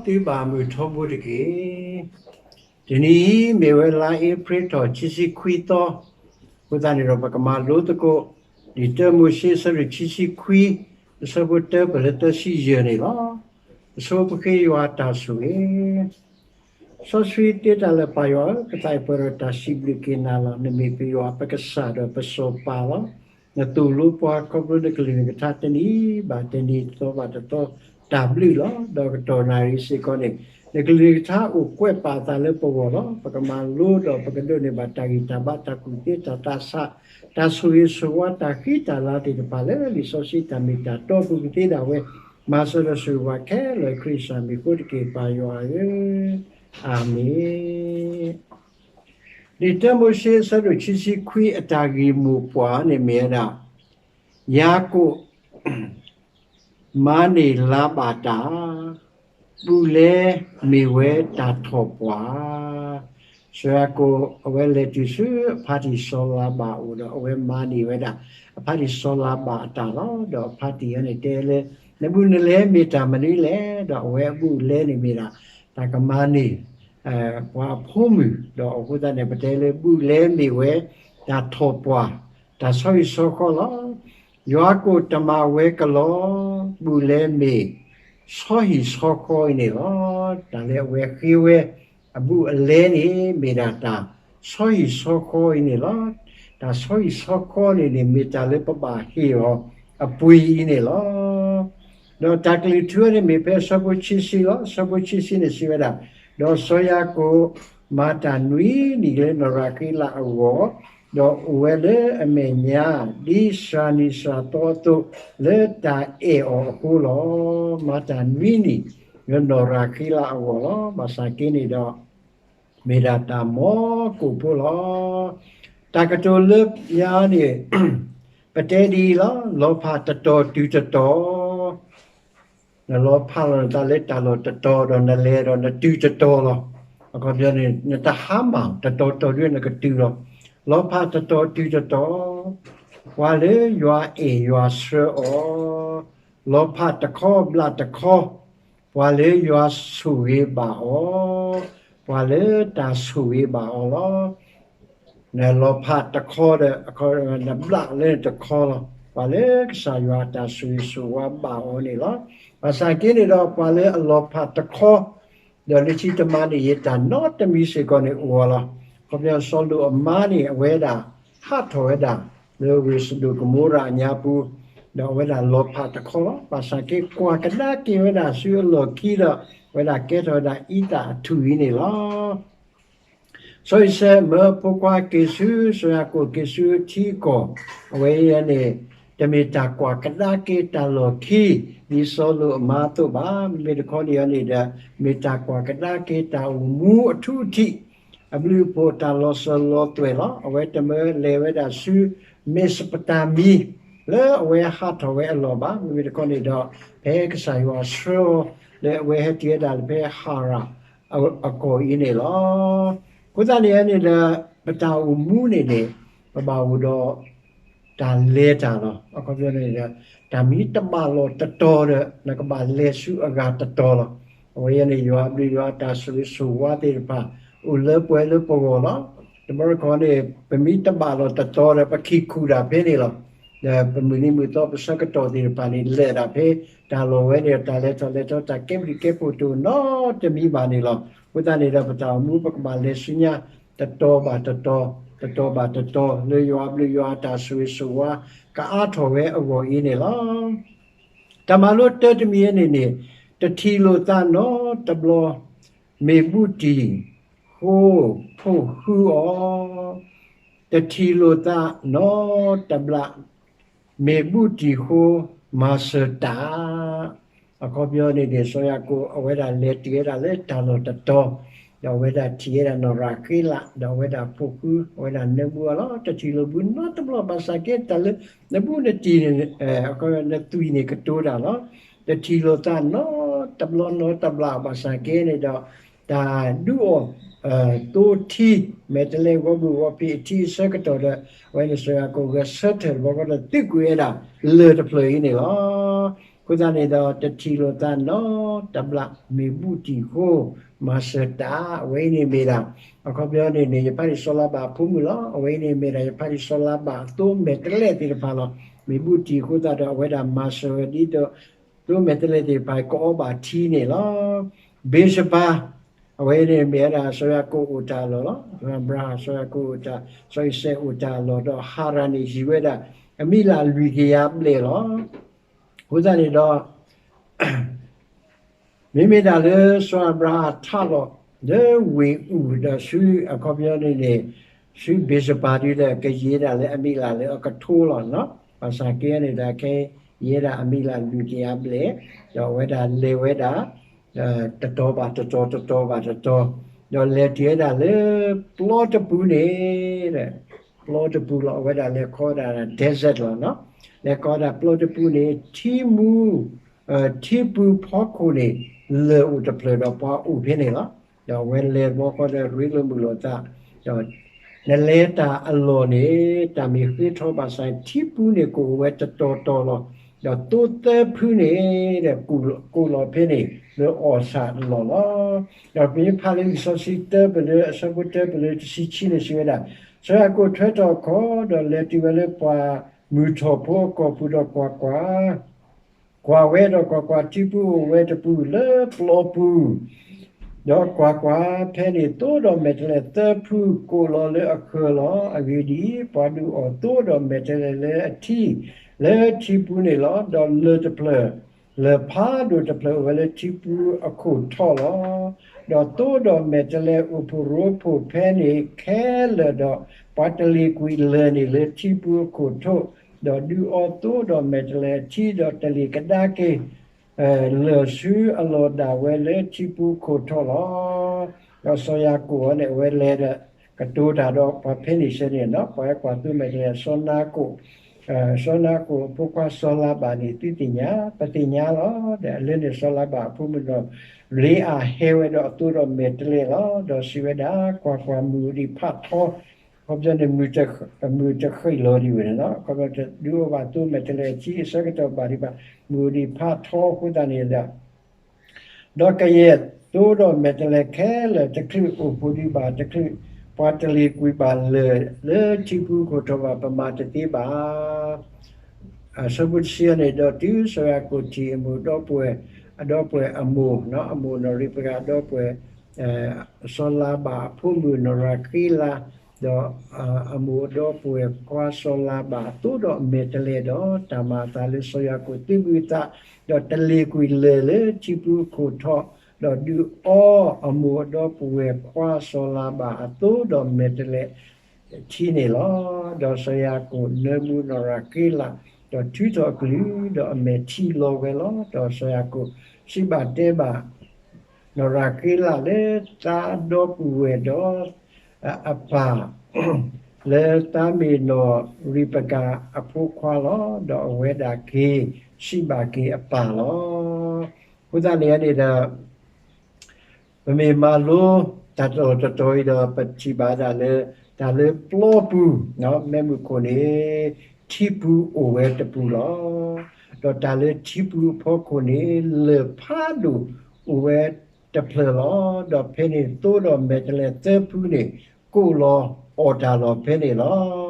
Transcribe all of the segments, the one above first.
သုဘၣ်မုၢ်ထီဘိတက့ၢ်. တနံၤအံၤမ့ၢ်ဝဲလါအ့ဖြ့ၣ်ထီၣ်ခံဆံခွံသီ, အဃိသတးန့ၣ်ဒီးပကမၤလိသကိး လံာ်တၢမိၤၡ့အဆၢဒိၣ်ခံဆံခွံ, အဆၢဖိတၢပၢၢ်လၢသၢဆံယဲၢ်န့ၣ်လီၤ. အဆိပဃ့ယွၤတၢ်ဆိၣ်ဂ့ၤ စီဆှံသ့တၢ်လၢပၢ်ယွၤဧၢ, ကသးအံၤပှဲၤဒီးတၢ်စံးဘျုးက့ၤနၤလီၤ. နမ့ၢ်ပယွၤပကစၢ်ဒီးပစီၤပၤလီၤ. နသိၣ်လိပှၤခီဖျိနကလုၢ်နကထါတနံၤဘၣ်တနံၤသီဘၣ်တသီတၢ်ဘျုးလီၤ. ဒီးကတီၢ်နၣ်ရံၣ်စ့ၢ်ကီးန့ၣ် နကလုၢ်နကထါအိၣ်ကွဲးပာ်အသးလၢပဂီၢ်လီၤ. ပကမၤလိဒီးပကဒိးန့ၢ်ဘၣ်တၢ်ဂံၢ်တၢ်ဘါတၢ်ကူၣ်သ့တၢ်သးဆး တၢ်ဆိၣ်ဂ့ၤဆိၣ်ဝါတၢ်ဃံတၢ်လၤသ့ၣ်တဖၣ်လၢလံာ်စီဆှံတၢ်မ့ၢ်တၢ်တီပူၤကသ့ဒၣ်ဝဲ မၤစၢၤဒီးဆိၣ်ဂ့ၤပှၤခဲလၢာ်ခရံာ်စၢ်မံၤအဃိတက့ၢ် ပၢ်ယွၤဧၢ, အၤမ့ၣ်. လံာ်တၢမိၤၡ့အဆၢဒိၣ်ခံဆံခွံအတၢ်ဂ့ၢ်မိၢ်ပှၢ်န့ၣ်မ့ၢ်ဝဲဒၣ် ယၤကိာ် မၤန့ၢ်လၤဘၣ်တၢ်, ဘူၣ်လဲမ့ၢ်ဝဲတၢ်ထီၣ်ပှၢ်. စီၤယၤကိာ်အဝဲလဲၤတုၤဆူအဖါတံၢ်စီၤလၤဘၣ်အအိၣ်ဒီး အဝဲမၤန့ၢ်ဝဲဒၣ် အဖါတံၢ်စီၤလၤဘၣ်အတၢ်လီၤ. ဒီးအဖါတံၢ်အံၤန့ၣ်တဲလၢ နဘူၣ်နလဲမ့ၢ်တၢ်မနုၤလဲၣ်. ဒီးအဝဲအဘူၣ်လဲန့ၣ်မ့ၢ်ဒၣ် တၢ်ကမၤန့ၢ် ပှၤအဖိမုၣ်, ဒီးအဃိသတးန့ၣ် ပတဲလၢဘူၣ်လဲမ့ၢ်ဝဲ တၢ်ထီၣ်ပှၢ်, တၢ်ဆီဟံၣ်ဆီဃီလီၤ. ယၤကိာ်တမၤဝဲကလီ, ဘူၣ်လဲမ့ၢ် ဆီဟံၣ်ဆီဃီအံၤန့ၣ်လီၤ. တၢ်လၢအဝဲဃ့ဝဲ အဘူၣ်အလဲန့ၣ် မ့ၢ်ဒၣ်တၢ်ဆီဟံၣ်ဆီဃီအံၤန့ၣ်လီၤ. တၢ်ဆီဟံၣ်ဆီဃီန့ၣ်န့ၣ် မ့ၢ်တၢ်လၢပဘၣ်ဟ့ၣ်အီၤအပှ့ၤအံၤန့ၣ်လီၤ. ဒီးတၢ်ကလုၢ်ထူန့ၣ်မ့ၢ်ဖဲအဆၢဖိခံဆံလီၤ. အဆၢဖိခံဆံန့ၣ်စံးဝဲဒၣ်, ဒီးစီၤယၤကိာ်မၤတၢ်နွံနံၣ်လၢနီၢ်ရၤဃ့လးအဂီၢ်, ဒီးအိၣ်ဝဲလၢအမဲာ်ညါ ဒ်စှၤနံၣ်စှၤသီအသိး လၢတၢ်အဲၣ်အီၤအဃိလီၤ. မၤတၢ်နွံနံၣ် လၢနီၢ်ရၤဃ့လးအဂီၢ်လီၤ. ဘၣ်ဆၣ်က့န့ၣ်ဒီး မ့ၢ်ဒၣ်တၢ်မီကိၣ်ဖိလီၤ. တၢ်ကတိၤလၢညါန့ၣ် ပတဲဒ်အံၤလီၤ. လီၤဖးတတီၤတုၤတတီၤ, နလီၤဖးလီၤနသးလၢတၢ်လီၢ်တတီၤဒီးနလဲၤဒီးနတုၤတတီၤလီၤ. အခီပညီန့ၣ် နတဟါမၢ်တတီၤတီၤဒုး နကတုၤလီၤ. လီၤဖးတတီၤတုၤတတီၤ, ပှၤလၢယွၤအဲၣ်ယွၤဆှၢအီၤ, လီၤဖးတခီဘျးတခီ, ပှၤလၢယွၤဆိၣ်ဂ့ၤဘၣ်အီၤ, ပှၤလၢတၢ်ဆိၣ်ဂ့ၤဘၣ်အီၤလီၤ. နလီၤဖးတခီဒီး နဘျးလၢနတခီလီၤ. ပှၤလၢကစၢ်ယွၤအတၢ်ဆိၣ်ဂ့ၤဆိၣ်ဝါဘၣ်အီၤန့ၣ်လီၤ. ဘၣ်ဆၣ်က့န့ၣ်ဒီး ပှၤလၢအလီၤဖးတခီ ဒီးလၢခံတမံၤန့ၣ် ယတၢ်နီတမံၤစ့ၢ်ကီးန့ၣ်အိၣ်အီၤလီၤ. အခီပညီစီၤလိာ်အမါန့ၣ် အဝဲဒၣ်ဟးထီၣ်ဝဲဒၣ် လၢဝ့ၢ်စဒိၣ်ကမိရၤအညါပူၤ, ဒီးအဝဲဒၣ်လီၤဖးတခီလီၤ. ဘၣ်ဆၣ်က့ကွၢ်ကဒါက့ၤဝဲဒၣ်ဆူအလီၢ်ခံဒီး အဝဲဒၣ်ကဲထီၣ်ဝဲဒၣ်အံသၣ်အထူၣ်အံၤန့ၣ်လီၤ. စီၤအံၤစဲးမၢဖိခွါက့ၤဆူ စီၤယၤကိာ်က့ၤဆူထံအကီၢ်, အဝဲအံၤန့ၣ် တမ့ၢ်တၢ်ကွၢ်ကဒါက့ၤတၢ်လီၢ်ခံ ဒ်စီၤလိာ်အမါအသိးဘၣ်. မ့မ့ၢ်တခီန့ၣ်အံၤန့ၣ်ဒီး မ့ၢ်တၢ်ကွၢ်ကဒါက့ၤတၢ်အိၣ်မူအထူအထံး အဘျုးအဖှိၣ်တၢ်လီၤစၢၤလီၤသွဲၣ်လီၤ. အဝဲတမၢလဲၤဝဲဒၣ်ဆူ မ့ၢ်စပတၤမံ လၢအဝဲဟးထီၣ်ဝဲအလီၢ်ဘၣ်. မ့မ့ၢ်တခီန့ၣ်ဒီး ဖဲကစၢ်ယွၤဆှၢအီၤ လၢအဝဲဟဲတုၤဝဲဒၣ်လၢဖဲဟၤရၣ်အကီၢ်အံၤန့ၣ်လီၤ. အဃိသတးန့ၣ်န့ၣ်ဒီး ပတၢ်အိၣ်မူန့ၣ်န့ၣ် ပဘၣ်အိၣ်ဒီး တၢ်လဲၤတၢ်လီၤ. အခီပညီန့ၣ်ဒီး တၢ်မ့ၢ်တဘၣ်လိာ်တတီၤဒီး နကဘၣ်လဲၤဆူအဂၤတတီၤလီၤ. အဝဲအံၤန့ၣ် ယွၤအဘျုးယွၤအတၢ်ဆိၣ်ဂ့ၤဆိၣ်ဝါသ့ၣ်တဖၣ် အိၣ်လၢပှဲၤလၢပဂီၢ်လီၤ. တဘျီတခီန့ၣ် ပမ့ၢ်တဘၣ်လိာ်တတီၤဒီး ပခံခူၣ်ဒၣ်ဖဲန့ၣ်လီၤ. ဒီးပမုၢ်နံၤမုၢ်သီပဆၢကတီၢ်သ့ၣ်တဖၣ်န့ၣ် လဲၤဒၣ်ဖဲ တၢ်လီၢ်ဝဲန့ၣ် တၢ်လဲၤထီၣ်လဲၤထီ တၢ်ကဲဘျုးကဲဖှိၣ်တအိၣ်နီတမံၤဘၣ်န့ၣ်လီၤ. အဃိသတးန့ၣ်ဒီး ပတၢ်အိၣ်မူပကဘၣ်လဲၤဆူညါ တတီၤဘၣ်တတီၤ, တတီၤဘၣ်တတီၤ လၢယွၤအဘျုးယွၤအတၢ်ဆိၣ်ဂ့ၤဆိၣ်ဝါ ကအါထီၣ်ဝဲအဂီၢ်အံၤန့ၣ်လီၤ. တၢ်မၤလိတၢတမံၤအံၤန့ၣ်န့ၣ် တထံၣ်လိာ်သးနီတဘျီ မ့ၢ်ဘူးတံၢ်ဃိ ဖိၣ်ဃုအီၤ, တထံၣ်လိာ်သးနီတဘျီ မ့ၢ်ဘူးတံၢ်ဃိ မၤစၢၤတၢ်. အခီပညီန့ၣ်န့ၣ် စီၤယၤကိာ် အဝဲဒၣ်လဲၤတုၤဝဲဒၣ်လၢတၢ်လီၢ်တတီၤ, ဒီးအဝဲဒၣ်ထံၣ်ဝဲဒၣ်နီၢ်ရၤဃ့လး ဒီးအဝဲဒၣ်ဖိၣ်ဃု အဝဲဒၣ်နၢဘူးအီၤလီၤ. တထံၣ်လိာ်ဘူးနီတဘျီ ဘၣ်ဆၣ်က့ တၢ်လၢနဘူးနတံၢ်န့ၣ် နသွံၣ်န့ၣ်ကတိၤတၢ်လီၤ. တထံၣ်လိာ်သးနီတဘျီနီတဘျီ ဘၣ်ဆၣ်က့န့ၣ်ဒီး တၢ်ဒုးအီၣ်သိထံ မဲာ်တဲးလဲးဂီၤဘုၣ်ဂီၤဖံးအထံအဆၢကတီၢ်ဒီး အဝဲန့ၣ်စီၤယၤကိာ်ဂဲၤဆၢထၢၣ်တဘျီဃီဒီး သုးကွံာ်ဝဲဒၣ်လၢၢ်တဖျၢၣ်အံၤန့ၣ်လီၤ. အဃိသတးန့ၣ်ဒီး တထံၣ်လိာ်သးနီတဘျီ မ့ၢ်ဘူၣ်တံၢ်ဃိ မၤစၢၤတၢ် အဝဲအံၤန့ၣ်မ့ၢ်ဒၣ် အခီပညီန့ၣ်န့ၣ် ယဖးတံၢ်စီၤလၤဘၣ်အဖိမုၣ်လီၤ. အဝဲအံၤန့ၣ်မ့ၢ်ဒၣ် ယဖးတံၢ်စီၤလၤဘၣ်အသိမဲာ်တဲးလဲးသ့ၣ်တဖၣ်လီၤ. မ့ၢ်ဘူၣ်တံၢ်အဃိသတးဒီး အဝဲဒၣ်မၤစၢၤဝဲဒ်သိး သိမဲာ်တဲးလဲးသ့ၣ်တဖၣ် ကအီဘၣ်ထံန့ၣ်လီၤ. ဘ့းစဘၤ အဝဲန့ၣ်မ့ၢ်ဝဲဒၣ် စီၤယၤကိာ်အိၣ်တၢ်အလီၢ်လီၤ. စီၤအၤဘြၤဟၣ် စီၤယၤကိာ်အိၣ်တၢ် စီၤအံၤစဲးအိၣ်တၢ်အလီၢ် ဒီးဟၤရၣ်န့ၣ် ယံာ်ဝဲဒၣ် အမံးလးလွံၢ်ကယၤဘျဲၣ်လီၤ. အဃိသတးန့ၣ်ဒီး မ့မ့ၢ်ဒၣ်လၢစီၤအၤဘြၤဟၣ်ထးလီၤ လၢဝ့ၢ်အူၣ်ဒီးဆူအခီပညီန့ၣ်န့ၣ် ဆူဘ့းစဘၤဒုဒီး ကယံာ်ဝဲဒၣ်လၢအမံးလးလၢအကထိလီၤ. ဘၣ်ဆၣ်က့န့ၣ်ဒီး ခဲအံၤယဲဒၣ်အမံးလးလွံၢ်ကယၤဘျဲၣ် ဒီးအဝဲဒၣ်လဲၤဝဲဒၣ် တတီၤဘၣ်တတီၤ တတီၤဘၣ်တတီၤ ဒီးလဲၤတုၤဝဲဒၣ်လၢပျီတပူၤန့ၣ် ပျီတပူၤလီၤ. အဝဲဒၣ်လဲၤခီဝဲဒၣ် desert လီၤ. လဲၤခီဝဲဒၣ်ပျီတပူၤန့ၣ် ထံမူ ထံပူၤဖီခိၣ်န့ၣ် လၢၢ်အိၣ်တဖျၢၣ်ဒီးပှၤအိၣ်ဖဲန့ၣ်လီၤ. ဒီးအဝဲလဲၤတဘျီဃီဒီး ရ့လိာ်မုာ်လိာ်သး ဒီး နလဲၤတၢ်အလီၢ်န့ၣ် တၢ်မ့ၢ်ဃ့ထီဘၣ်ဆၣ် ထံပူၤန့ၣ်ကအိၣ်ဝဲတတီၤတီၤလီၤ. ဒီးသိသၢဖုန့ၣ် ကိၣ်လီၤဖဲန့ၣ် လၢအီၣ်ဆၣ်အလီၢ်လီၤ. ဒီးပမ့ၢ်ဖးလၢလံာ်စီဆှံတၢပလၢ အဆၢဖိတၢပလၢတဆံခံန့ၣ် စံးဝဲဒၣ်, စီၤယၤကိာ်ထွဲထီၣ်အခီၣ် ဒီးလဲၤတုၤဝဲလၢပှၤမုၢ်ထီၣ်ဖိအကီၢ်ပူၤဒီးကွၢ်ကွၢ် ကွၢ်ဝဲဒီးကွၢ်ကွၢ်, ထံပူၤအိၣ်ဝဲတပူၤလၢပျီပူၤ, ဒီးကွၢ်ကွၢ်, ဖဲန့ၣ်သိဒီးမဲာ်တဲးလဲးသၢဖုကိၣ်လီၤလၢအဃၢၤလီၤ. အဂ့ၢ်ဒ်အံၤ, ပှၤဒုးအီၣ်သိဒီးမဲာ်တဲးလဲးလၢအထံ လၢထံပူၤန့ၣ်လီၤ. ဒီးလၢၢ်တဖျၢၣ်, လၢၢ်ဖးဒိၣ်တဖျၢၣ်အိၣ်ဝဲလၢထံပူၤအခိၣ်ထီၣ်လီၤ. ဒီးသိဒီးမဲာ်တဲးလဲးအိၣ်ဖှိၣ်ရိဖှိၣ်ဖဲန့ၣ်ခဲလၢာ်ဒီး ပှၤတလ့ၤကွံာ်လၢၢ်န့ၣ်လၢထံပူၤအခိၣ်ထီၣ်, ဒီးဒုးအီသိဒီးမဲာ်တဲးလဲးထံဒီးတလ့ၤကဒါက့ၤ လၢၢ်ဆူအလီၢ်ဒၣ်ဝဲလၢထံပူၤခိၣ်ထီၣ်လီၤ. ဒီးစီၤယၤကိာ်အံၤန့ၣ် အဝဲလဲၤဒီး ကတိၤတၢ်ဒီးပှၤဖဲန့ၣ်စဲန့ၣ်နီၤ, ပှၤဟဲကွၢ်သိမဲာ်တဲးလဲး စီၤနၤကိာ်, စီၤနၤကိာ်အဖိခွါစီၤလၤဘၣ်န့ၣ် သုသ့ၣ်ညါ, ပသ့ၣ်ညါလီၤ. ဒီးလၢန့ၣ်စီၤလၤဘၣ်အဖိမုၣ်နီၢ်ရ့အၤ ဟဲဝဲဒီးအသိဒီးမဲာ်တဲးလဲးလီၤ. ဒီးစံးဝဲဒၣ်, ကွၢ်ကွၢ်, မုၢ်အိၣ်ဒံးဖးထီ, အခီပညီန့ၣ် မုၢ်တဃ့ၢ်လီၤဒံးဝဲန့ၣ်လီၤ. အခီပညီ ဒုးအီဘၣ်သိမဲာ်တဲးလဲးထံအဆၢကတီၢ်ဘၣ်ဒံးဘၣ်, မုၢ်အိၣ်ဒံးဖးထီအဃိသတးန့ၣ်ဒီး ဒီးကယဲၢ်သိဒီးမဲာ်တဲးလဲးခဲလၢာ်တချုးအိၣ်ဖှိၣ်ဒံးဘၣ်တချုး, ပှၤတလ့ၤကွံာ်ဘၣ်လၢၢ်လၢထံပူၤခိၣ်ထီၣ်ဘၣ် ပမၤတသ့ဘၣ်. အဆၢဖိတဆံန့ၣ်, ဒီးတုၤစီၤယၤကိာ်ထံၣ်အမိၢ်ဒီပုၢ်ဝဲၢ်, အဒီပုၢ်ဝဲၢ်အမိၢ်, အမိၢ်နီၢ်ရ့ပကၤအဒီပုၢ်ဝဲၢ်, စီၤလၤဘၣ်အဖိမုၣ်နီၢ်ရၤဃ့လး, ဒီး အမိၢ်အဒီပုၢ်ဝဲၢ်ခွါစီၤလၤဘၣ် သိဒီးအမဲာ်တဲးလဲးဒီး တၢ်မၤအသးလၢစီၤယၤကိာ်သုးမုၢ်သး, ဒီးတလ့ၤကွံာ်လၢၢ်လၢထံပူၤခိၣ်ထီၣ်, ဒီးဒုးအီအမိၢ်အဒီပုၢ်ဝဲၢ်ခွါစီၤလၤဘၣ်အသိဒီးမဲာ်တဲးလဲးထံန့ၣ်လီၤ. ဒီးစီၤယၤကိာ်နၢမူနီၢ်ရၤဃ့လး, ဒီးထုးထီၣ်အကလုၢ်, ဒီးအမဲာ်ထံလီၤဝဲလီၤ. ဒီးစီၤယၤကိာ်စံးဘၣ်တဲဘၣ် နီၢ်ရၤဃ့လးလၢသးဒီပုၢ်ဝဲၢ်ဒီး အပၢ် လၢသးမ့ၢ်နီၢ်ရ့ပကၤအဖိခွါလီၤ. ဒီးအဝဲဒၣ်က့ၤစံးဘၣ်က့ၤအပၢ်လီၤ. အဃိသတးန့ၣ်န့ၣ်ဒီး ပမ့ၢ်မၤလိတၢ်တတီၤတတီၤအံၤဒီး ပထံၣ်ဘၣ်ဒၣ်လၢ တၢ်လၢပျီပူၤ မ့ၢ်မုၢ်ခိၣ်န့ၣ် ထံပူၤအိၣ်ဝဲတပူၤလီၤ. ဒီးတၢ်လၢထံပူၤအဖီခိၣ်န့ၣ် လၢၢ်ဖးဒိၣ်အိၣ်ဝဲတဖျၢၣ်လီၤ. ဒီးဖဲန့ၣ်သိဒီးမဲာ်တဲးလဲးသၢဖုန့ၣ် ကိၣ်လီၤအီၣ်တၢ်လီၢ်ဖဲန့ၣ်လီၤ.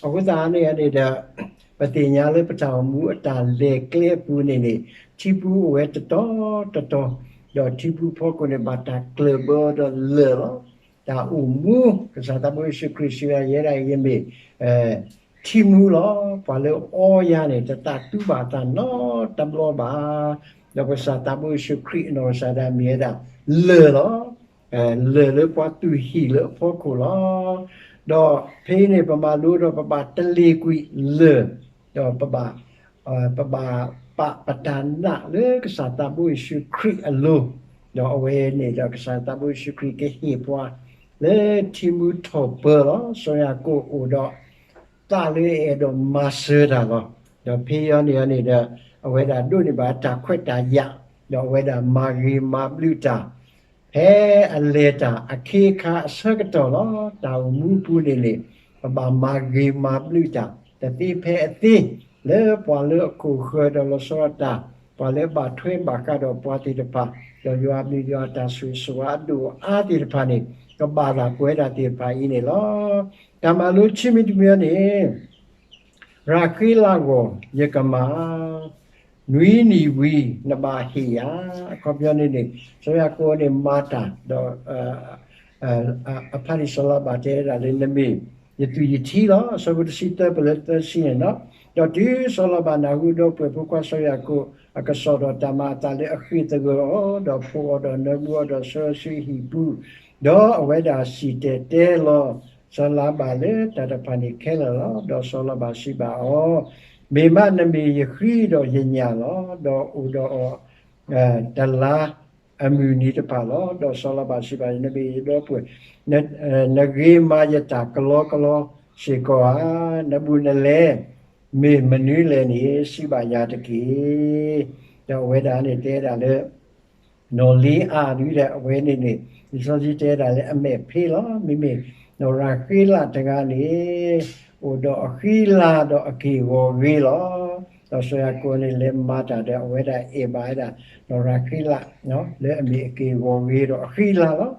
အဃိသတးန့ၣ်န့ၣ်ဒီး ပသ့ၣ်ညါလၢပတၢ်အိၣ်မူအတၢ်လဲၤကျဲအပူၤန့ၣ်န့ၣ် ထံပူၤအိၣ်ဝဲတတီၤတတီၤ, ဒီးထံပူၤဖီခိၣ်န့ၣ် ဘၣ်တၢ်ကျၢၢ်ဘၢဒီးလၢၢ်လီၤ. တၢ်အိၣ်မူ ကစၢ်သးဘိယ့ၣ်ၡူးခရံာ်စံးဝဲဒၣ် ယဲဒၣ်ယမ့ၢ် ထံမူလီၤ. ပှၤလၢအီယၤန့ၣ် တသးတူဘၣ်တၢ်နီတဘျီဘၣ်. ဒီးပကစၢ်သးဘိယ့ၣ်ၡူးခရံာ်အနီၢ်ကစၢ်ဒၣ်မ့ၢ်ဝဲဒၣ်လၢၢ်လီၤ. လၢၢ်လၢပှၤသူၣ်ဟံၣ်လၢအဖီခိၣ်လီၤ. ဒီးဖဲအံၤန့ၣ် ပမၤလိဒီးပဘၣ်တလ့ၤကွံာ်လၢၢ်, ဒီးပဘၣ် ပဘၣ်ပာ်ပတၢ်နာ်လၢကစၢ်သးဘိယ့ၣ်ၡူးခရံာ်အလိၤ, ဒီးအဝဲန့ၣ်ဒီးကစၢ်သးဘိယ့ၣ်ၡူးခရံာ်ကဟ့ၣ်ပှၤ လၢထံမူထီၣ်ပၢၤလီၤ. စီၤယၤကိာ်အိၣ်ဒီး သးလၢအအဲၣ်ဒိးမၤစၢၤတၢ်လီၤ. ဒီးဖဲအံၤန့ၣ်န့ၣ်ဒီး အဝဲဒၣ်ဒိးန့ၢ်ဘၣ်တၢ်ခွဲးတၢ်ယာ်, ဒီးအဝဲဒၣ်မၤဂ့ၤမၤဘျုးတၢ် ဖဲအလဲၤတၢ်အခ့အခါအဆၢကတီၢ်လီၤ. တၢ်အိၣ်မူပူၤန့ၣ်န့ၣ် ပဘၣ်မၤဂ့ၤမၤဘျုးတၢ် တသ့ဖဲအသ့ လၢပှၤလၢအခိၣ်ဃၢၤဒီးလီၤဆီဒၣ်တၢ် ပှၤလၢဘၣ်ထွဲဘၣ်ဃးဒီးပှၤသ့ၣ်တဖၣ်, ဒီးယွၤအဘျုးယွၤအတၢ်ဆိၣ်ဂ့ၤဆိၣ်ဝါအဒိၣ်အါသ့ၣ်တဖၣ်န့ၣ် ကဘၣ်သးပဝဲဒၣ်သ့ၣ်တဖၣ်အံၤန့ၣ်လီၤ. တၢ်မၤလိခံမံၤတမံၤန့ၣ် ရၤဃ့လးအဂီၢ် ယကမၤ နွံနံၣ်ဝံၤ နဘၣ်ဟ့ၣ်ယၤ, အခီပညီန့ၣ်န့ၣ် စီၤယၤကိာ်န့ၣ်မၤတၢ် ဒီး အဖါတံၢ်စီၤလၤဘၣ်တဲဝဲဒၣ်လၢ နမ့ၢ်ယသူၣ်ယထံလီၤ. အဆၢဖိတဆံသၢ ပလၢသၢဆံန့ၣ်လီၤ. ဒီးတုၤစီၤလၤဘၣ်နၢ်ဟူဒီးပှဲၤဖိခွါစီၤယၤကိာ်အကစီၣ်ဒီးတၢ်မၤအသးလၢအဃ့ၢ်သဂၢၢ်အီၤ, ဒီးဖှိၣ်အီၤဒီးနၢမူအီၤဒီးဆှၢအီၤဆူအဟံၣ်ပူၤ, ဒီးအဝဲဒၣ်စံၣ်တဲၤတဲလီၤ စီၤလၤဘၣ်လၢတၢ်တဖၣ်န့ၣ်ခဲလၢာ်လီၤ. ဒီးစီၤလၤဘၣ်စံးဘၣ်အီၤ, မ့ၢ်မးနမ့ၢ်ယဃံဒီးယညၣ်လီၤ. ဒီးအိၣ်ဒီးအီၤ တလါအမုၢ်နံၤတဖၣ်လီၤ. ဒီးစီၤလၤဘၣ်စံးဘၣ်, နမ့ၢ်ယဒီပုၢ်ဝဲၢ်, နဂ့ၤမၤယတၢ်ကလီကလီစ့ၢ်ကီးဧါ. နဘူးနလဲ မ့ၢ်မနုၤလဲၣ်န့ၣ် စံးဘၣ်ယၤတက့ၢ်. ဒီးအဝဲဒၣ်န့ၣ်တဲဒၣ်လၢ နီၢ်လ့အၤဒ်ဒီး အဝဲန့ၣ်န့ၣ် လံာ်စီဆှံတဲဒၣ်လၢအမဲာ်ဖ့လီၤ. မ့မ့ၢ်နီၢ်ရၤဃ့လးတဂၤန့ၣ် အိၣ်ဒီးအဃံလၤဒီးအက့ၢ်အဂီၤဂ့ၤလီၤ. ဒီးစီၤယၤကိာ်န့ၣ် လဲၤမၤတၢ်ဒီး အဝဲဒၣ်အဲၣ်ဘၣ်ဝဲဒၣ် နီၢ်ရၤဃ့လး လၢအမ့ၢ်အက့ၢ်အဂီၤဂ့ၤဒီးအဃံလၤ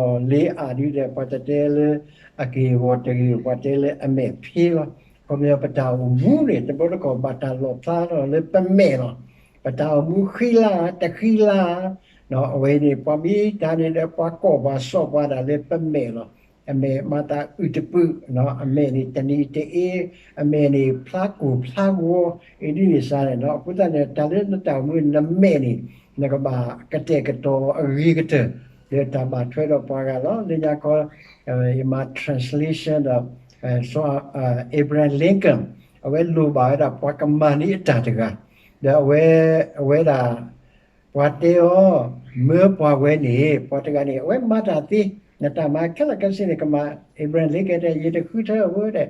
လီၤ. ဒီးနီၢ်လ့အၤဒ်ဒီး ပှၤတတဲလၢအက့ၢ်အဂီၤတဂ့ၤ, ပှၤတဲလၢအမဲာ်ဖ့လီၤ. ခီပညီပတၢ်အိၣ်မူန့ၣ် တဘျီတခီၣ်ဘၣ်တၢ်လီၣ်ဖျါထီၣ်လၢပမဲာ်လီၤ. ပတၢ်အိၣ်မူဃံလၤဧါ တဃံလၤဧါ, အဝဲန့ၣ် ပှၤမ့ၢ်တၢ်န့ၣ်ဒီး ပှၤကိးပှၤစီၣ်ပှၤဒၣ်လၢပမဲာ်လီၤ. အမဲာ်မၤသးအုၣ်တပၢၢ်, အမဲာ်န့ၣ်တနံၤတအ့, အမဲာ်န့ၣ်ဖျါကိၢ်ဖျါဂီၤ, အံၤဒ်န့ၣ်စ့ၢ်န့ၣ်လီၤ. အဃိသတးန့ၣ် တၢ်လၢနတၢ်အိၣ်မူနမဲာ်န့ၣ် နကဘၣ်ကတဲာ်ကတီၤအဂ့ၤကတၢၢ် လၢတၢ်ဘၣ်ထွဲဒီးပှၤဂၤလီၤ. လၢညါခီ ယမၤ translation ဒီး စီၤ Abraham Lincoln အဝဲလိၣ်ဘၣ်ဝဲဒၣ်ပှၤကမၤန့ၢ်အတၢ်တဂၤ, ဒီးအဝဲ အဝဲဒၣ် ပှၤတဲအီၤ မၢပှၤဝဲန့ၣ် ပှၤတဂၤန့ၣ် အဝဲမၤတၢ်သ့, နတၢ်မၤခဲလၢာ်ခဲဆ့န့ၣ် ကမၤ Abraham Lincoln တဲ ယတဃုထၢဝဲဒီး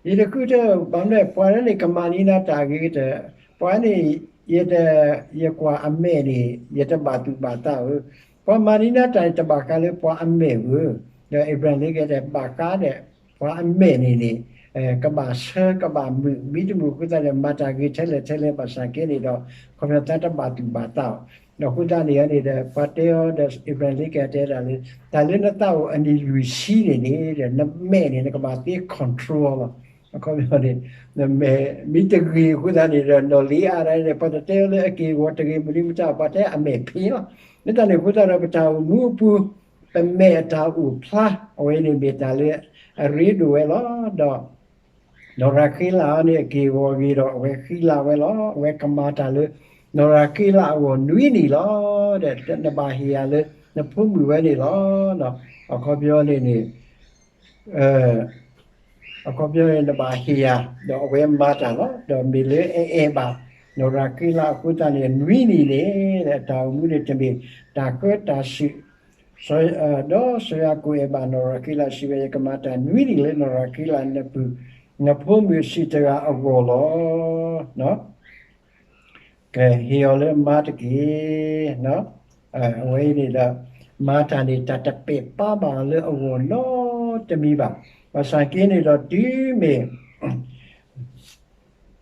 ယတဃုထၢ ဘၣ်မနုၤလဲၣ် ပှၤန့ၣ်ကမၤန့ၢ်နၤတၢ်အဂ့ၤကတၢၢ်, ပှၤန့ၣ် ယတ ယကွၢ်အမဲာ်န့ၣ် ယတဘၣ်သူၣ်ဘၣ်သးဧၢ, ပှၤမၤန့ၢ်နၤတၢ်န့ၣ် တဘၣ်ဃးလၢပှၤအမဲာ်ဧၢ, ဒီး Abraham Lincoln တဲ ဘၣ်ဃးဒီး ပှၤအမဲာ်န့ၣ်န့ၣ် ကဘၣ်ဆၢကဘၣ်မုာ် မ့တမ့ၢ်အဃိသတးန့ၣ် မၤတၢ်ဂ့ၤထဲလဲၣ်ထဲလဲၣ်ဘၣ်ဆၣ်က့န့ၣ်ဒီး ခီပညီသးတဘၣ်သူၣ်ဘၣ်သးအီၤ, ဒီးအဃိသတးန့ၣ်န့ၣ်ဒီး ပှၤတဲအီၤဒီး Abraham Lincoln တဲဒၣ်လၢ တၢ်လၢနသးအိၣ်အနံၣ်လွံၢ်ဆံန့ၣ်န့ၣ်ဒီး နမဲာ်န့ၣ် နကဘၣ်သ့ control လီၤ. အခီပညီန့ၣ် နမဲာ်မ့ၢ်တဂ့ၤအဃိသတးန့ၣ်ဒီး နီၢ်လ့အၤဒ်န့ၣ် ပှၤတတဲအီၤလၢအက့ၢ်အဂီၤတဂ့ၤ မနုၤမတၤ ပှၤတဲအမဲာ်ဖ့လီၤ. မ့ၢ်တၢ်န့ၣ်အဃိသတးဒီး ပတၢ်အိၣ်မူအပူၤ ပမဲာ်အတၢ်အိၣ်ဖျါ အဝဲန့ၣ်မ့ၢ်တၢ်လၢအရ့ဒိၣ်ဝဲလီၤ. ဒီး နီၢ်ရၤဃ့လးအံၤန့ၣ် အက့ၢ်အဂီၤဂ့ၤဒီး အဝဲဃံလၤဝဲလီၤ. အဝဲကမၤတၢ်လၢ နီၢ်ရၤဃ့လးအဂီၢ်နွံနံၣ်လီၤ. ဒီးနဘၣ်ဟ့ၣ်ယၤလၢ နဖိမုၣ်ဝဲန့ၣ်လီၤ. အခီပညီန့ၣ်န့ၣ် အခီပညီန့ၣ် နဘၣ်ဟ့ၣ်ယၤ ဒီးအဝဲမၤတၢ်လီၤ. ဒီးမ့ၢ်လၢအအဲၣ်ဘၣ် နီၢ်ရၤဃ့လးအဃိသတးန့ၣ် နွံနံၣ်န့ၣ် အတၢ်အိၣ်မူန့ၣ် တမ့ၢ်တၢ်ဃၢတၢ်စုာ် ဒီးစီၤယၤကိာ်အဲၣ်ဘၣ်နီၢ်ရၤဃ့လးစံးဝဲ ယကမၤတၢ်နွံနံၣ်လၢနီၢ်ရၤဃ့လး နပုၢ် နဖိမုၣ်အဆံးတဂၤအဂီၢ်လီၤ. ကဟ့ၣ်အီၤလၢမါတက့ၢ်. အဝဲအံၤန့ၣ်ဒီး မၤတၢ်န့ၣ် တၢ်တပဲာ်ပါဘၣ်အီၤလၢအဂီၢ်နီတမံၤဘၣ်. ဘၣ်ဆၣ်က့န့ၣ်ဒီး တုၤမ့ၢ်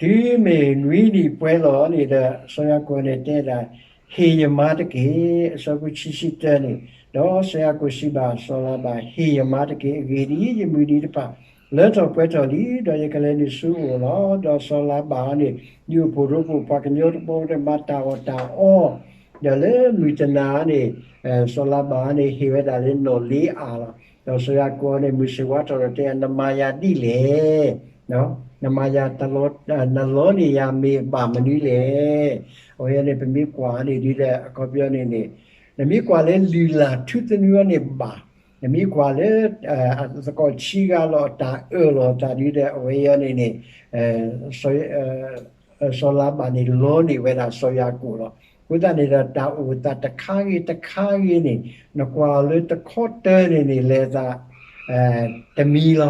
တုၤမ့ၢ်နွံနံၣ်ပှဲၤလီၤန့ၣ်ဒီး စီၤယၤကိာ်န့ၣ်တဲဒၣ်, ဟ့ၣ်ယမါတက့ၢ်. အဆၢဖိခံဆံတၢန့ၣ်, ဒီးစီၤယၤကိာ်စံးဘၣ်စီၤလၤဘၣ်, ဟ့ၣ်ယမါတက့ၢ်. အဂ့ၢ်ဒ်အံၤ, ယမုၢ်နံၤတဖၣ်လၢထီၣ်ပှဲၤထီၣ်လံ, ဒီးယကလဲၤနုာ်ဆူအအိၣ်လီၤ. ဒီးစီၤလၤဘၣ်န့ၣ် ဒုးအိၣ်ဖှိၣ်ရိဖှိၣ်ပှၤကညီတဘိဒီး မၤတၢ်အီၣ်တၢ်အီ, ဒီးလၢမုၢ်တနၤန့ၣ် စီၤလၤဘၣ်န့ၣ် ဟ့ၣ်ဝဲဒၣ်လၢနီၢ်လ့အၤလီၤ. ဒီးစီၤယၤကိာ်န့ၣ် မုၢ်ဆ့ၣ်ဝါထီၣ်ဒီးတဲ, နမၤယၤဒ်လဲၣ်. နမၤယၤတလီ, နလီန့ၢ်ယၤမ့ၢ်ဘၣ်မနုၤလဲၣ်. အဝဲန့ၣ် ပမ့ၢ်ကွၢ်န့ၣ်ဒ်လဲၣ် အခီပညီန့ၣ်န့ၣ်, နမ့ၢ်ကွၢ်လၢလုၢ်လၢ်ထူသနူအီၤန့ၣ်ဘၣ်, နမ့ၢ်ကွၢ်လၢ သကိးဆံဂၤလီၤ တၢ်အၢၣ်လီၤသးဒ်လဲၣ် အဝဲအံၤန့ၣ်န့ၣ် စီၤလၤဘၣ်န့ၣ် လီန့ၢ်ဝဲဒၣ်စီၤယၤကိာ်လီၤ. အဃိသတးန့ၣ်ဒီး တၢ်အိၣ်သးတခါဂ့ၤတခါဂ့ၤန့ၣ် နကွၢ်အီၤလၢတခီတၢၢ်န့ၣ်န့ၣ် လဲၤသး တမံၤလီၤ.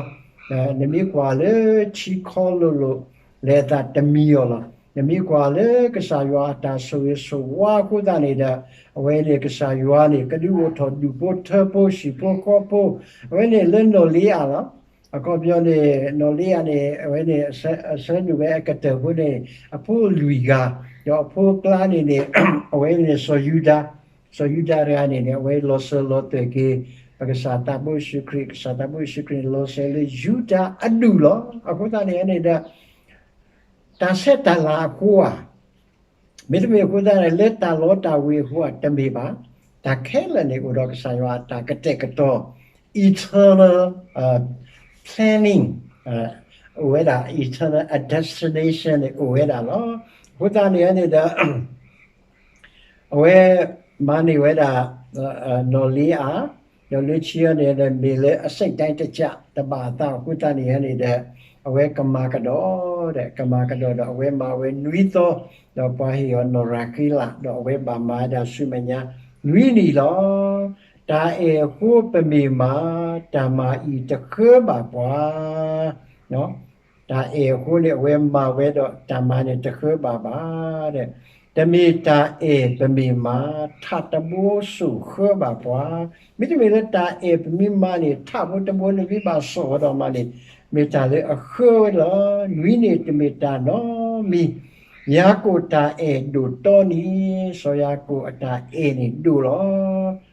နမ့ၢ်ကွၢ်လၢထံခီလိာ်လိာ် လဲၤသးတမံၤအီၤလီၤ. နမ့ၢ်ကွၢ်လၢကစၢ်ယွၤအတၢ်ဆိၣ်ဂ့ၤဆိၣ်ဝါအဃိသတးန့ၣ်ဒီး အဝဲန့ၣ်ကစၢ်ယွၤန့ၣ် ကဒုးအိၣ်ထီၣ်ဒူၣ်ဖိထၢဖိ ဟံၣ်ဖိဃီဖိ, အဝဲန့ၣ်လၢနီၢ်လ့အၤလီၤ. အခီပညီန့ၣ် နီၢ်လ့အၤန့ၣ် အဝဲန့ၣ် အဆၢနုာ်ဝဲအကတၢၢ်ဖိန့ၣ် အဖိလွံၢ်ဂၤ, ဒီးအဖိအကျါန့ၣ်န့ၣ် အဝဲန့ၣ်စီၤယူဒၤ, စီၤယူဒၤတဂၤန့ၣ်န့ၣ် အဝဲလီၤစၢၤလီၤသွဲၣ်က့ၤ ပကစၢ်သးဘိယ့ၣ်ၡူးခရံာ်, ကစၢ်သးဘိယ့ၣ်ၡူးခရံာ်န့ၣ် လီၤစၢၤလၢယူဒၤအဒူၣ်လီၤ. အဃိသတးန့ၣ်န့ၣ်ဒီး တၢ်ဆဲးတၢ်လၤအဃိဧါ, မ့တမ့ၢ်အဃိသတးန့ၣ် လၢတၢ်လီတၢ်ဝ့ၤအဃိဧါ တမ့ၢ်ဘၣ်. တၢ်ခဲလၢာ်န့ၣ်အိၣ်ဒီးကစၢ်ယွၤအတၢ်ကတဲာ်ကတီၤ eternal planning အိၣ်ဝဲဒၣ် eternal destination န့ၣ်အိၣ်ဝဲဒၣ်လီၤ. အဃိသတးန့ၣ်န့ၣ်ဒီး အဝဲမၤန့ၢ်ဝဲဒၣ် နီၢ်လ့အၤ, ဒီးလၢခံန့ၣ်ဒီး မ့ၢ်လၢအစိတ်တိုင်းတကျ တဘၣ်အသးအဃိသတးန့ၣ်န့ၣ်ဒီး အဝဲကမၤကဒီးဒီး ကမၤကဒီးဒီးအဝဲမၤဝဲနွံသီ, ဒီးပှၤဟ့ၣ်အီၤနီၢ်ရၤဃ့လး ဒီးအဝဲဘၣ်မၤဝဲဒၣ်ဆူမဲာ်ညါနွံနံၣ်လီၤ. တၢ်အဲၣ်အဃိပမ့ၢ်မၤ, တၢ်မၤအံၤတဃၢဘၣ်ပှၤ တၢ်အဲၣ်အဃိန့ၣ် အဝဲမၤဝဲဒီးတၢ်မၤန့ၣ်တဃၢဘၣ်ဘၣ်. တမ့ၢ်တၢ်အဲၣ်ပမ့ၢ်မၤ, ထးတဘိစိာ်ဃၢဘၣ်ပှၤ, မ့တမ့ၢ်လၢတၢ်အဲၣ်ပမ့ၢ်မၤန့ၣ် ထးဖိတဘိန့ၣ်မ့ၢ်ဘၣ်စိာ်အီၤဒီးမးန့ၣ် မ့ၢ်တၢ်လၢအဃၢဝဲလီၤ. နွံနံၣ်တမ့ၢ်တၢ်နီတမံၤ, ယၤကိာ်တၢ်အဲၣ်ဒိၣ်တီနံၤ, စီၤယၤကိာ်အတၢ်အဲၣ်န့ၣ်ဒိၣ်လီၤ.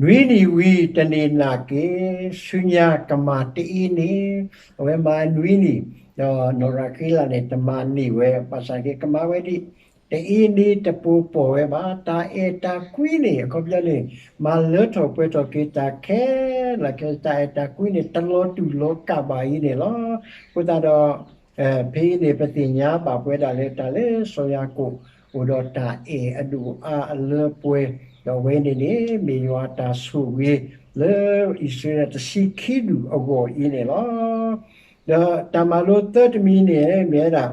နွံနံၣ်ဝံၤတန့ၢ်နာ်က့ၤ, ဆူညါကမၤတအ့န့ၣ်, အဝဲမၤနွံနံၣ်, ဒီးနီၢ်ရၤဃ့လးန့ၣ် တမၤန့ၢ်ဝဲ ဘၣ်ဆၣ်က့ၤကမၤဝဲဒ် တအ့န့ၣ်တပိာ်ဝဲဘၣ်. တၢ်အဲၣ်တၢ်ကွံန့ၣ် အခီပညီန့ၣ် မၤလၢထီၣ်ပှဲၤထီၣ်က့ၤတၢ်ခဲလၢာ်ခဲဆ့ တၢ်အဲၣ်တၢ်ကွံန့ၣ် တလီၤတူာ်လီၤကာ်ဘၣ်အံၤန့ၣ်လီၤ. အဃိသတးဒီး ဖဲအံၤန့ၣ် ပသ့ၣ်ညါဘၣ်ပဝဲဒၣ်လၢတၢ်လၢစီၤယၤကိာ် အိၣ်ဒီးတၢ်အဲၣ်အဒိၣ်အါအလၢပှဲၤ, ဒီးအဝဲန့ၣ်န့ၣ် မ့ၢ်ယွၤအတၢ်ဆိၣ်ဂ့ၤ လၢအံၣ်စရ့လးတဆံခံဒူၣ်အဂီၢ်အံၤန့ၣ်လီၤ. ဒီးတၢ်မၤလိသၢတမံၤန့ၣ် မ့ၢ်ဝဲဒၣ်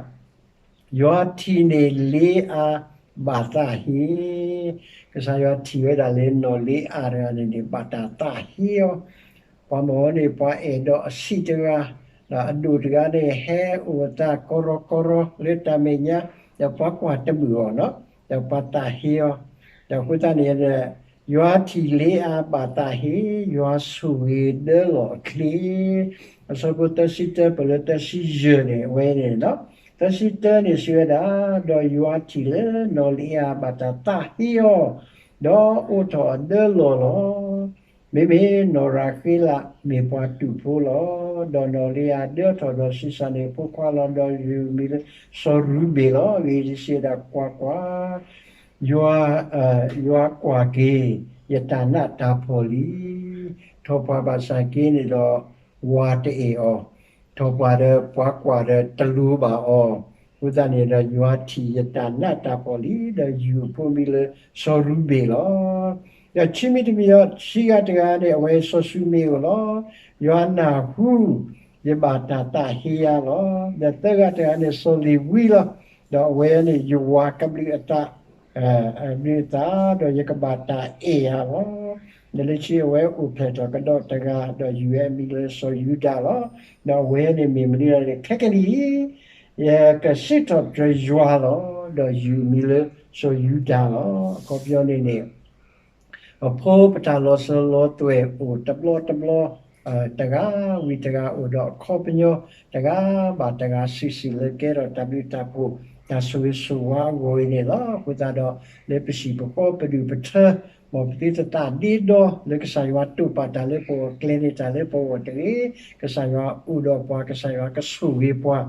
ယွၤထံၣ်န့ၢ်လ့အၤဘၣ်သးဟ့, ကစၢ်ယွၤထံၣ်ဝဲဒၣ်လၢနီၢ်လ့အၤတဂၤန့ၣ်န့ၣ် ဘၣ်တၢ်သးဟ့အီၤ, ပှၤမ့ၢ်ဝဲန့ၣ် ပှၤအဲၣ်ဒီးအဆံးတဂၤ, ဒီးအဒိၣ်တဂၤန့ၣ် ဟဲအိၣ်အသးကီရီကီရီလၢတၢ်မဲာ်ညါ, ဒီးပှၤကွၢ်တမုာ်အီၤနီၤ, ဒီးပှၤသးဟ့အီၤ, ဒီးအဃိသတးန့ၣ် ယွၤထံၣ်လ့အၤဘၣ်သးဟ့, ယွၤဆိၣ်ဂ့ၤဒၢလီၢ်အချ့, အဆၢဖိသၢဆံတၢ ပလၢသၢဆံယဲၢ်န့ၣ် အဝဲန့ၣ်လီၤ. သၢဆံတၢန့ၣ်စံးဝဲဒၣ်, ဒီးယွၤထံၣ်လၢနီၢ်လ့အၤဘၣ်တၢ်သးဟ့အီၤ, ဒီးအိးထီၣ်အဒၢလီၢ်လီၤ. မ့မ့ၢ်နီၢ်ရၤဃ့လးမ့ၢ်ပှၤတူာ်ဖိလီၤ. ဒီးနီၢ်လ့အၤဒၢထီၣ်ဒီးဆံးစၢ်န့ၢ်အဖိခွါလီၤ. ဒီးယုၢ်မံၤလၢစီၤရူဘ့ၣ်လီၤ. အဂ့ၢ်ဒ်အံၤ, စံးဝဲဒၣ်, ကွၢ်ကွၢ်, ယွၤ, ယွၤကွၢ်က့ၤယတၢ်နးတၢ်ဖှီၣ်လံ. ထီၣ်ပှၢ်ဘၣ်ဆၣ်က့န့ၣ်ဒီး ဝၤတအဲၣ်အီၤ, ထီၣ်ပှၢ်ဒီးပှၤကွၢ်ဒီးတလိၤဘၣ်အီၤ, အဃိသတးန့ၣ်ဒီး ယွၤထံၣ်ယတၢ်နးတၢ်ဖှီၣ်လံ, ဒီးယုၢ်အဖိမံၤလၢစီၤရူဘ့ၣ်လီၤ. ဒီးခံမံၤတမံၤအံၤ ခံဂၤတဂၤန့ၣ် အဝဲစီၤၡူမ့းအိၣ်လီၤ. ယွၤနၢ်ဟူ ယဘၣ်တၢ်သးဟ့ယၤလီၤ. ဒီးသၢဂၤတဂၤန့ၣ် စီၤလ့ၤဝံလီၤ. ဒီးအဝဲန့ၣ် ယဝၤကဘျုးအသး ဘျုးအသး, ဒီးယကဘၣ်တၢ်အဲၣ်ယၤလီၤ. ဒီးလၢခံအဝဲအိၣ်ဖျဲၣ်ထီၣ်ကဒီးတဂၤ, ဒီးယုၢ်ဝဲအမံၤလၢစီၤယူဒၤလီၤ. ဒီးအဝဲန့ၣ်မ့ၢ်မနုၤလဲၣ်န့ၣ် ခဲကနံၣ်အံၤ ယကစံးထီၣ်ပတြၢၤယွၤလီၤ. ဒီးယုၢ်မံၤလၢစီၤယူဒၤလီၤ. အခီပညီန့ၣ်န့ၣ် အဖိပတၢ်လီၤစၢၤလီၤသွဲၣ်အိၣ်တဘျီတဘျီ, တဂၤဝံၤတဂၤအိၣ်ဒီးအခီပညီ, တဂၤဘၣ်တဂၤစုာ်စုာ်လၢကဲထီၣ်တၢ်ဘျုးတၢ်ဖှိၣ် တၢ်ဆိၣ်ဂ့ၤဆိၣ်ဝါအဂီၢ်အံၤန့ၣ်လီၤ. အဃိသတးဒီး လၢပဟံၣ်ပဃီပဒုၣ်ပထၢ မ်ပသုတသးဒ့ဒီလၢကစၢ်ယွၤတိာ်ပာ်တၢ်လၢပဂီၢ်တဂ့ၤ, ကစၢ်ယွၤအိၣ်ဒီးပှၤ, ကစၢ်ယွၤကဆိၣ်ဂ့ၤပှၤ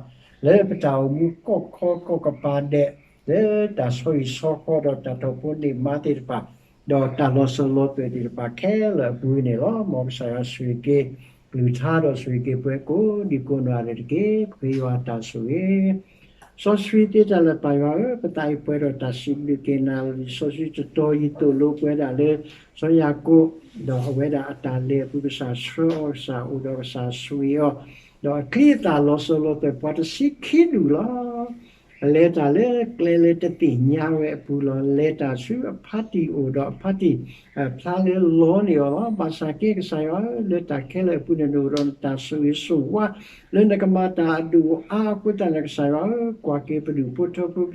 လၢပတၢ်အိၣ်မူကီၢ်ခီကီၢ်ကပၤဒဲး, လၢတၢ်ဆီဟံၣ်ဆီဃီဒီးတၢ်ထီၣ်ဖိန့ၢ်မါသ့ၣ်တဖၣ်, ဒီးတၢ်လီၤစၢၤလီၤသွဲၣ်သ့ၣ်တဖၣ်ခဲလၢာ်အပူၤန့ၣ်လီၤ. မ်ကစၢ်ယွၤဆိၣ်ဂ့ၤက့ၤ ကလုၢ်ကထါဒီးဆိၣ်ဂ့ၤက့ၤပှၤကိးဒံကိးနီၢ်ဂၤဒဲးတက့ၢ်. ပဃ့ယွၤအတၢ်ဆိၣ်ဂ့ၤ စီဆှံသ့တၢ်လၢာ်ပၢ်ယွၤဧၢ, ပသးအံၤပှဲၤဒီးတၢ်စံးဘျုးက့ၤနၤလံ. စီဆှံတတီၤအံၤသိၣ်လိပှၤဒၣ်လၢ စီၤယၤကိာ်, ဒီးအဝဲဒၣ်အတၢ်လဲၤအပူၤ ကစၢ်ဆှၢအီၤ ကစၢ်အိၣ်ဒီးကစၢ်ဆိၣ်ဂ့ၤအီၤ, ဒီးအချံအသၣ်လီၤစၢၤလီၤသွဲၣ်ပှၤတဆံခံဒူၣ်လီၤ. အလဲၤတၢ်လၢကျဲလၢတသ့ၣ်ညါဝဲအပူၤလီၤ. လဲၤတၢ်ဆူအဖါတံၢ်အိၣ်ဒီးအဖါတံၢ် ဖျါလၢလီန့ၢ်အီၤလီၤ. ဘၣ်ဆၣ်က့ ကစၢ်ယွၤဧၢ, လၢတၢ်ခဲလၢာ်အပူၤန့ၣ် နအိၣ်ဒီးနတၢ်ဆိၣ်ဂ့ၤဆိၣ်ဝါ လၢနကမၤတၢ်အဒိၣ်အါအဃိသတးန့ၣ် ကစၢ်ယွၤဧၢ, ကွၢ်က့ၤပဒူၣ်ဖိထၢဖိ ပ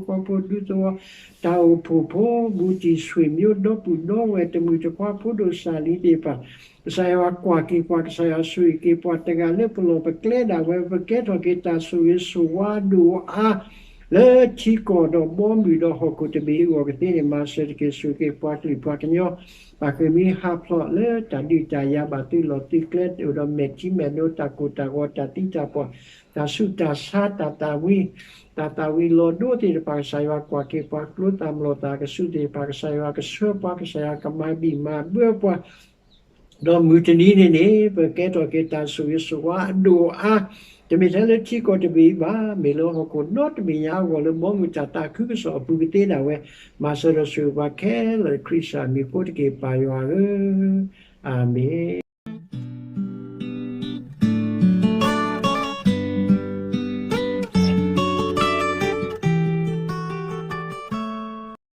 ဟံၣ်ဖိဃီဖိ ဒူသဝီ တၢ်အိၣ်ဖှိၣ်ဖိ ဘူးတံၢ်ဆွေမျိုး ဒီပုၢ်ဒီဝဲၢ် တမုၢ်တခွါ ဖိဒိၣ်စၢ်လံၤသ့ၣ်တဖၣ် ကစၢ်ယွၤကွၢ်က့ၤပှၤ, ကစၢ်ယွၤဆိၣ်ဂ့ၤက့ၤပှၤ, တဂၤလၢပလီၢ်ပကျဲဒၣ်ဝဲ ပကဲထီၣ်က့ၤတၢ်ဆိၣ်ဂ့ၤဆိၣ်ဝါအဒိၣ်အါ လၢထံကီၢ်ဒီးဘီမုၢ်ဒီးဟီၣ်ခိၣ်တဘ့ၣ်အဂီၢ်ကသ့န့ၣ် မၤစၢၤတက့ၢ်. ဆိၣ်ဂ့ၤက့ၤပှၤကလုာ်ပှၤကညီ ဘၣ်ဃ့ၢ်မှံဟးဖျိးလၢတၢ်ဒုးတၢ်ယၤ ဘၣ်သုလီၢ်သုကျဲအိၣ်ဒီးမဲာ်ထံမဲာ်နိ တၢ်ကိၢ်တၢ်ဂီၤ တၢ်သံတၢ်ပှၢ် တၢ်ဆူးတၢ်ဆါ တၢ်သၣ်ဝံၤ တၢ်သၣ်ဝံၤလီၤဒိသ့ၣ်တဖၣ် ကစၢ်ယွၤကွၢ်က့ၤပှၤ, ကျိသၣ်မလီၤသၣ်ကဆူးသ့ၣ်တဖၣ် ကစၢ်ယွၤကဆှၢပှၤ, ကစၢ်ယွၤကမၤဘံၣ်မၤဘၢပှၤ ဒီးမုၢ်တနံၤန့ၣ်န့ၣ် ပကဲထီၣ်က့ၤတၢ်ဆိၣ်ဂ့ၤဆိၣ်ဝါအဒိၣ်အါ, တမ့ၢ်ထဲလၢထံကီၢ်တဘ့ၣ်အံၤဘၣ်, မ့ၢ်လၢဟီၣ်ခိၣ်ဒီတဘ့ၣ်ညါအဂီၢ် လၢဘီမုၢ်တၢ်သးခုကစီၣ်အပူၤကသ့ဒၣ်ဝဲ, မၤစၢၤဒီးဆိၣ်ဂ့ၤပှၤခဲလၢာ် ခရံာ်ကစၢ်မံၤအဃိတက့ၢ် ပၢ်ယွၤဧၢ, အၤမ့ၣ်.